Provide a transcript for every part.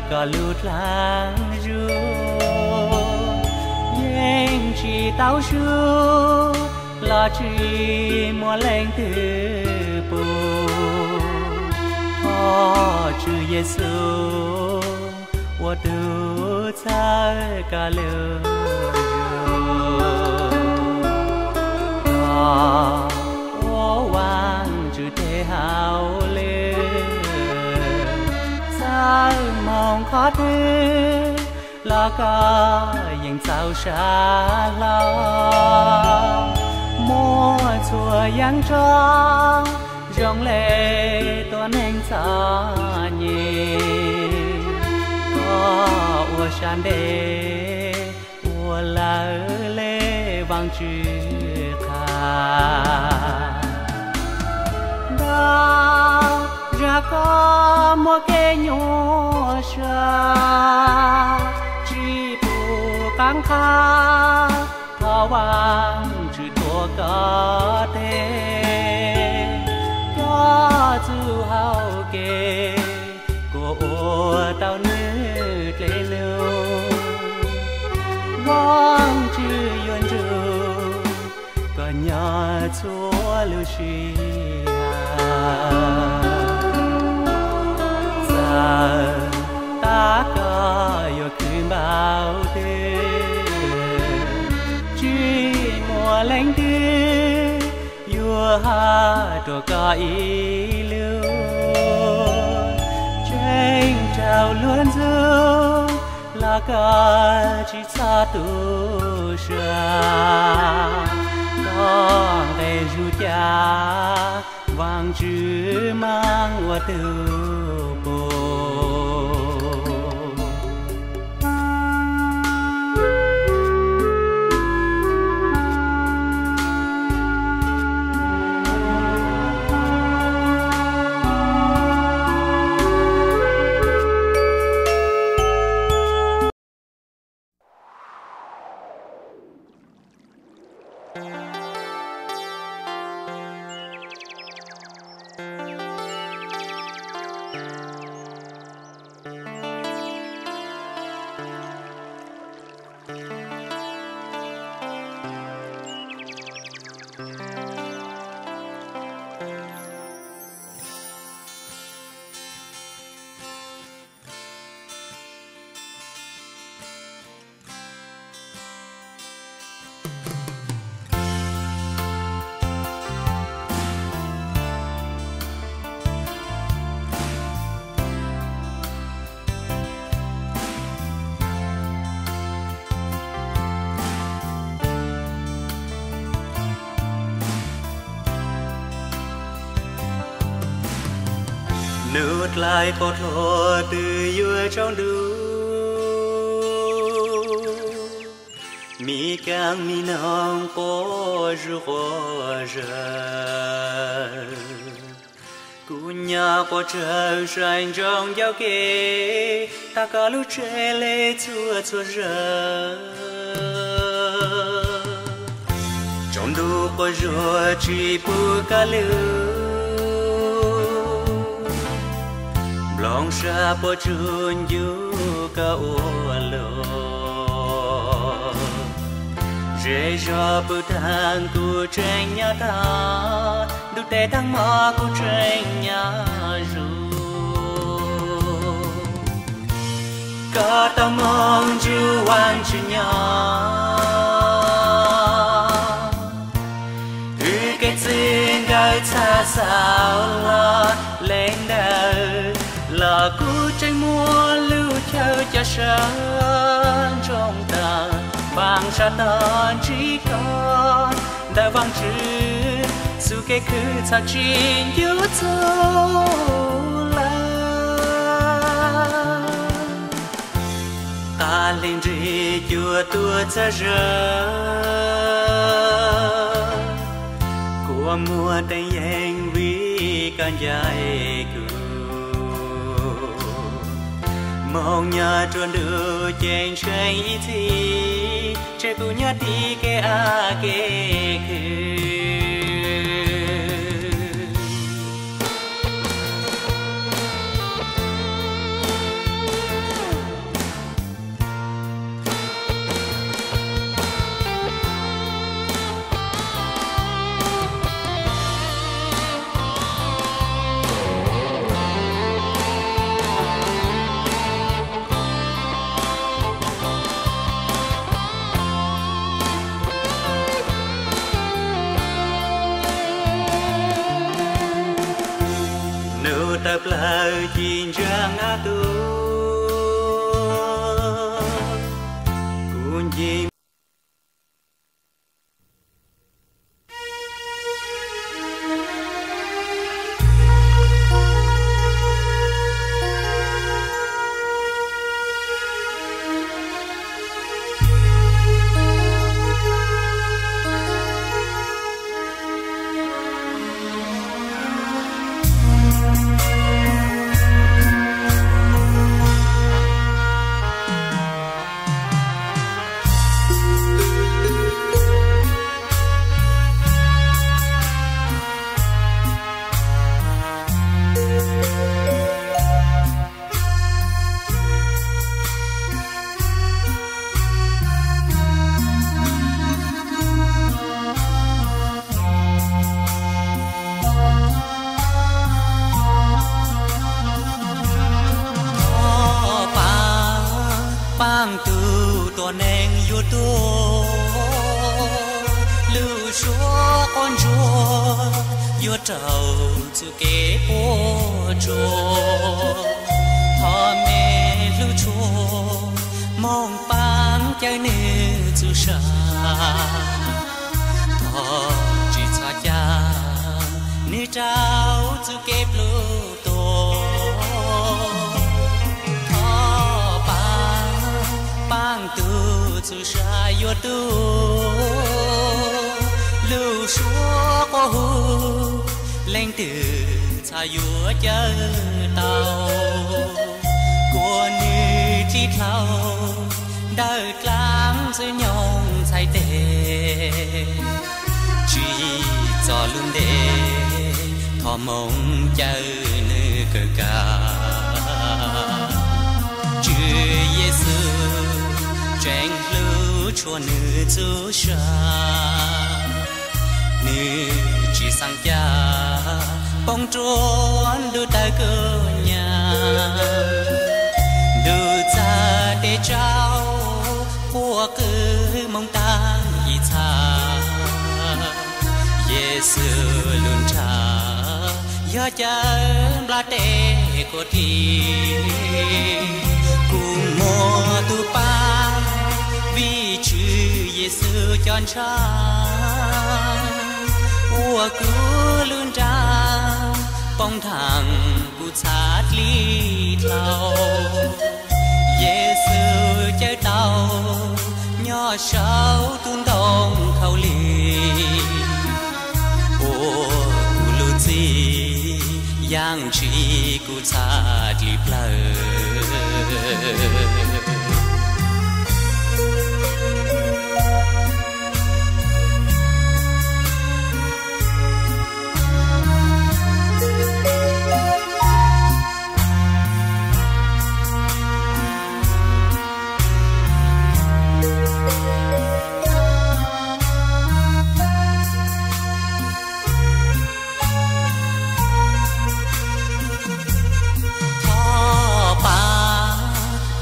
Koj lub dlaag zug yeej tsis tau zug, los tsis muaj leej twg pum. Thov Tswv Yexus ua tug txhawb koj lub zug. Koj ua Vaajtswv tes hauj lwm, txawm moog qhov twg los koj yeej txaus sab hlo. Muaj txhua yaav tso zoo le tua neeg txom nyem, koj ua sab ntev ua lawv le Vaajtswv qha. Ntaus zag koj muaj kev nyuaj sa, tsis pum qaab qha, thov Vaajtswv tuav koj teg. Cov txuj hauv kev kuas ua tau nwg dlej lug, Vaajtswv yuav nrug koj nyob txhua lub sij hawm. Txawm tab koj yuav khwv npaum twg, tsis muaj leej twg yuav hab rua koj ib lub. Tseeb raug luag ntxub los koj tsis txhob tu siab, koj nqe zug ca, Vaajtswv maam ua tug pum. Lub dlaim pov txhua twg yuav tsaus ntuj, mi kaaj mi noog quas zuj quas zag. Kuv nyob quas tsawg sai ntsoov ncauj kev, tag koj lub tsev le txhua txhua zag. Tsaus ntuj quas zuag tsis pum koj lub, nplooj sab puab tsuj ncu koj ua luag. Zej zog pw tag kuv tseem nyob tag, ntuj teb tag mog kuv tseem nyob zuj. Koj tau moog ntsib Vaajtswv nyob, wb kev txwv nkawd txhaj xaus los le ntawd, los kuv tseem muaj lub chaw ca sab ntsoov tag, vaaj sab tog ntsib koj ntawm Vaajtswv xub kev khwv txhaj tsis ncu txug lawm. Qab hli nrig cuag tuaj txhawb zag, kua muag teev yeeg vim koj ncaim kuv. Moog nyob rua ntuj ceeb tsheej ib txhis, tseg kuv nyob tim kev av kev khw. na tus, kuv nce Thov Paab, Paab tug tuab neeg yuav tuag, lub suab quab ntsuag yuav raug txuj kev puab tsuaj. Thov mej hlub tshua moog paab cawm nwg txuj sa, thov tsi txhad ca nwg raug txuj kev pluj tua. Thov Paab, Paab tug txuj sa yuav tuag, lub suab quab hu, leej twg txhad yuav cawm tau, kuas nwg dlib dlhau ntawm dlaab ntxwg nyoog txhais teg. Tsi txog lub ntev, thov moog cawm nwg kawg kawg. Tswv Yexus tseem hlub tshua nwg txuj sa, nwg tsi xaav ca poob ruam ntuj tawg kub nyam. Ntuj txawg teb tsaus, quas qw moog taag ib txha. Yexus lub nraag yog cawm nplaj teb quas dlig. Kuv muaj tug paab, vim Tswv Yexus cov ntshaw ua kuv lub nraag poob nrhav kuv txhad dlib dlhau. Yexus cawm tau nyob saum tug ntoo khaub lig, ua kuv lub txim yaam ntshis kuv txhad dlib plawg. Thov Paab,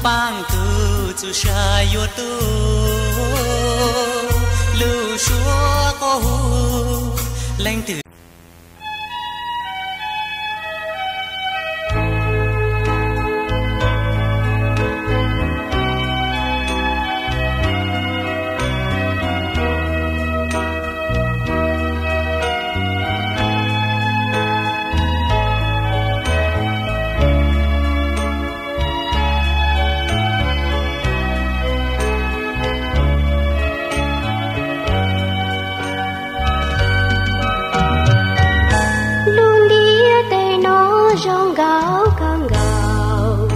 Paab tug txuj sa yuav tuag, lub suab quab hu, leej twg Lub ntiaj teb no zoo nkauj kawg nkaus,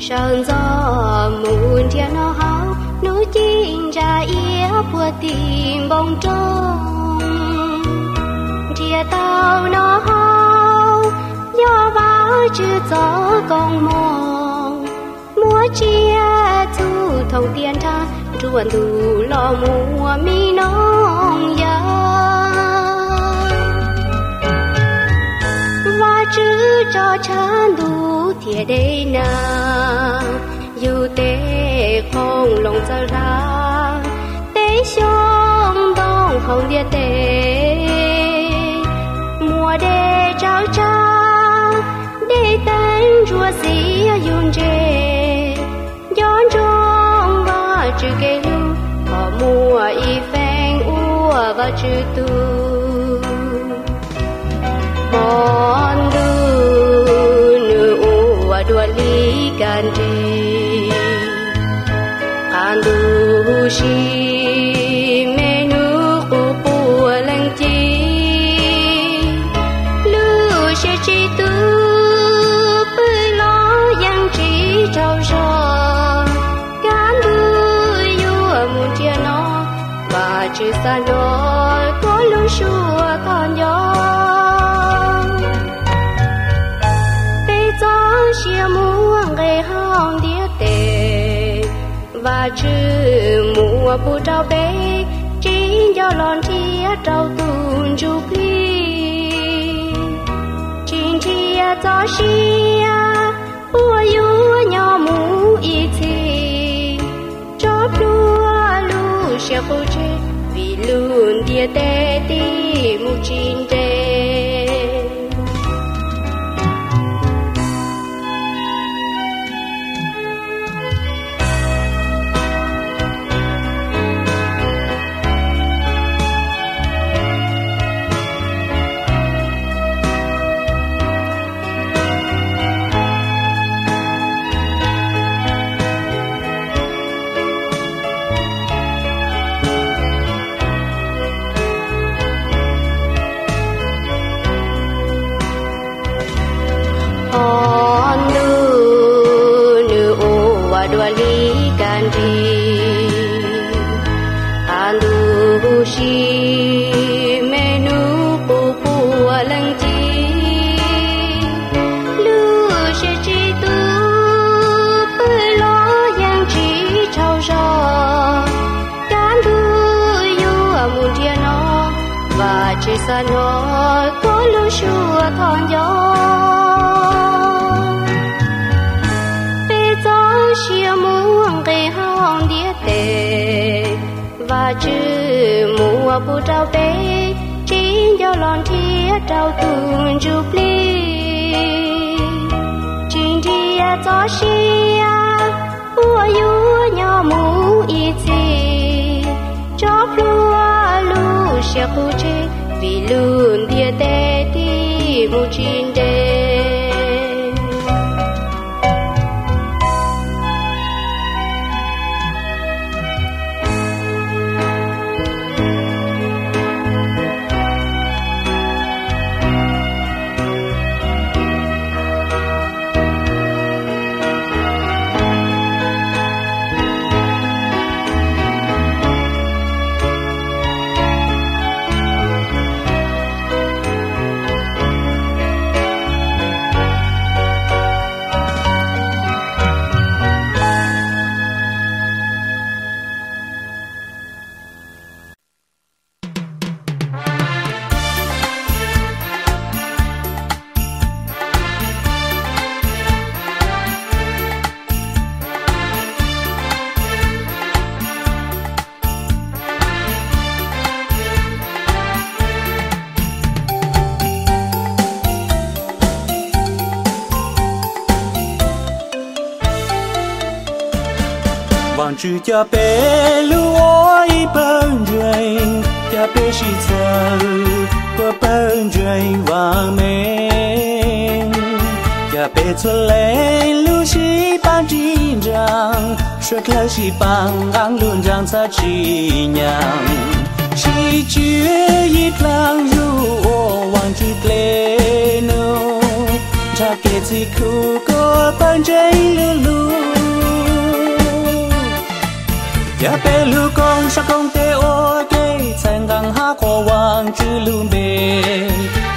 sawv ntxov mus nrhiav noj haus, hnub ci ntsa iab puag tim npoo roob. Nrhiav tau noj haus, yog Vajtswv txoj koob moov, muab tsiaj txhu thooj tiaj nrag, nruab ntug los muaj mi noog yawg. Vajtswv tso tshav ntuj thiab dej nag, yug tej qhoom loo txawv hla, tej xyoob ntoo hauv ntiaj teb, muaj dej tsawv tsav, dej teev ntsuab xiab ntse. Nco ntsoov Vajtswv kev hlub, txhob muaj ib feem ua Vajtswv tug. Hmo ntuj nws ua dua li kaj nrig, qab ntuj huv si, me hnub qub puav leej ci. Lub siab tsis tu pw los yeej tsis tsaug zog, kaj ntug yuav mus ntiaj no, Vajtswv xav hnov koj lub suab thov nco. Peb txoj sia muaj nqis hauv ntiaj teb, Vajtswv muab pub rau peb, tsis nco los nrhiav rau tus ntsuj plig. Tsis nrhiav txoj sia uas yuav nyob mus ib txhis, tso plhuav lub siab qub tseg, vim lub ntiaj teb tig mus tsis nres. Hmo ntuj nws ua dua li kaj nrig, qab ntuj huv si, me hnub qub puav leej ci. Lub siab tsis tu pw los yeej tsis tsaug zog, kaj ntug yuav mus ntiaj no, Vajtswv xav hnov koj lub suab thov nco. Peb txoj sia muaj nqis hauv ntiaj teb, Vajtswv muab pub rau peb, tsis nco los nrhiav rau tus ntsuj plig. Tsis nrhiav txoj sia uas yuav nyob mus ib txhis, tso plhuav lub siab qub tseg, vim lub ntiaj teb tig mus tsis nres. Vaajtswv coj peb lug ua ib pawg ntseeg, coj peb sib txawj ua pawg ntseeg vaam meej, coj peb txhua leej lug sib paab ntsib ntsaang, suav dlawg sib paab nqaang lug ntsaang txhad tsi nyaam, sib tswv yig dlaag zug ua Vaajtswv dlej nub, nrhav kev txhim khuv kuas pawg ntseeg lug lug. Coj peb lug koom saam koom tes ua ke, txhais nqaang hab quas Vaajtswv lub npe,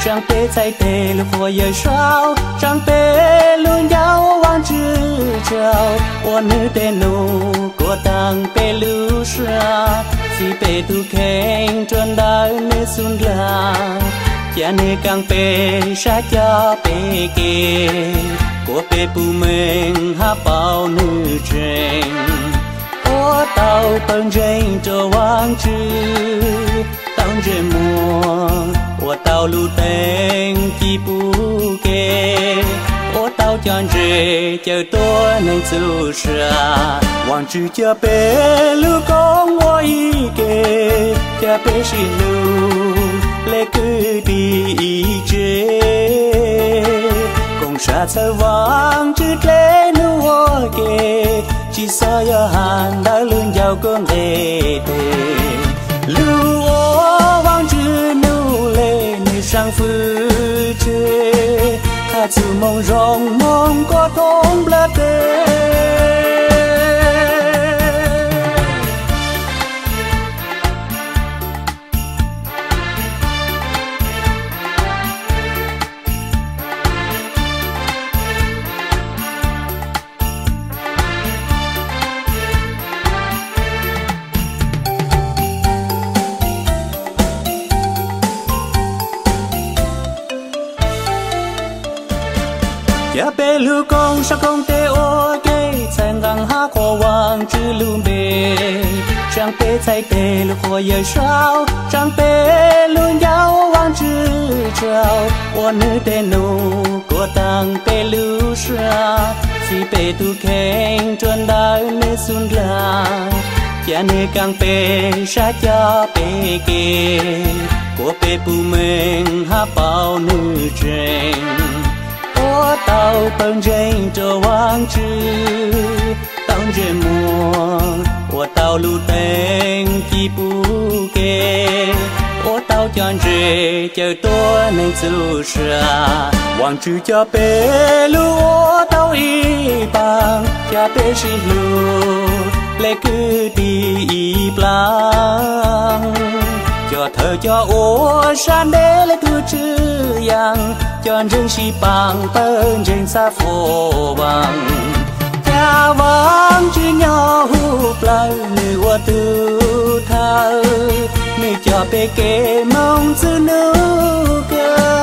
tsaa peb txhais tes lug quas Yawm Saub, tsaa peb lug ncav Vaajtswv tsaug, ua nwg tej nub kuas taag peb lub sab, txib peb tug kheej rua ntawm nwg xub ndlaag, ca nwg kaam peb sab coj peb ke, kuas peb puj meej hab paub nwg tseeb, ua tau pawg ntseeg rua Vaajtswv, tau ntsej muag ua tau lub teej ci puj kev, ua tau cov ntses cawm tuab neeg txuj sa. Vaajtswv coj peb lub koob ua ib ke, ca peb sib hlub le kwv tij ib tse. Koom sam txhawb Vaajtswv dleb nub ua ke, tsi xav yog has ntawm lub ncauj kub nqe tes. Lug ua Vaajtswv nub le nwg saab fwj tse, has txug moo zoo moo kuab thoob nplaj teb. Ca peb lub koob saab koob teb ua ke, txhais nqaa hab qhuas Vaajtswv lub npe. Tsaa peb txhais tes lug qhuas Yawm Saub, tsaa peb lub ncauj Vaajtswv tsaug, ua nwg tej num kuas taag peb lub sab, txhim peb tug kheej rua ntawm nwg xub nraag. Ca nwg kaaj peb sab coj peb ke, kuas peb puj meej hab paub nwg tseeb. Ua tau pawg ntseeg rua Vaajtswv, tau ntsej muag ua tau lub teeb ci pub ke, ua tau cov ntses cawm tuab neeg txuj sa. Vaajtswv coj peb lug ua tau ib paag, ca peb sib hlub le kwv tij ib plaab. Cov thawj cov ua sab ntev le tug Tswv Yaam, cov ntseeg sib paab pawg ntseeg txhaj fuab vaam. Ca Vaajtswv nyob huv plawg, nwg ua tug thawj, nwg coj peb kev moog txug nub kawg.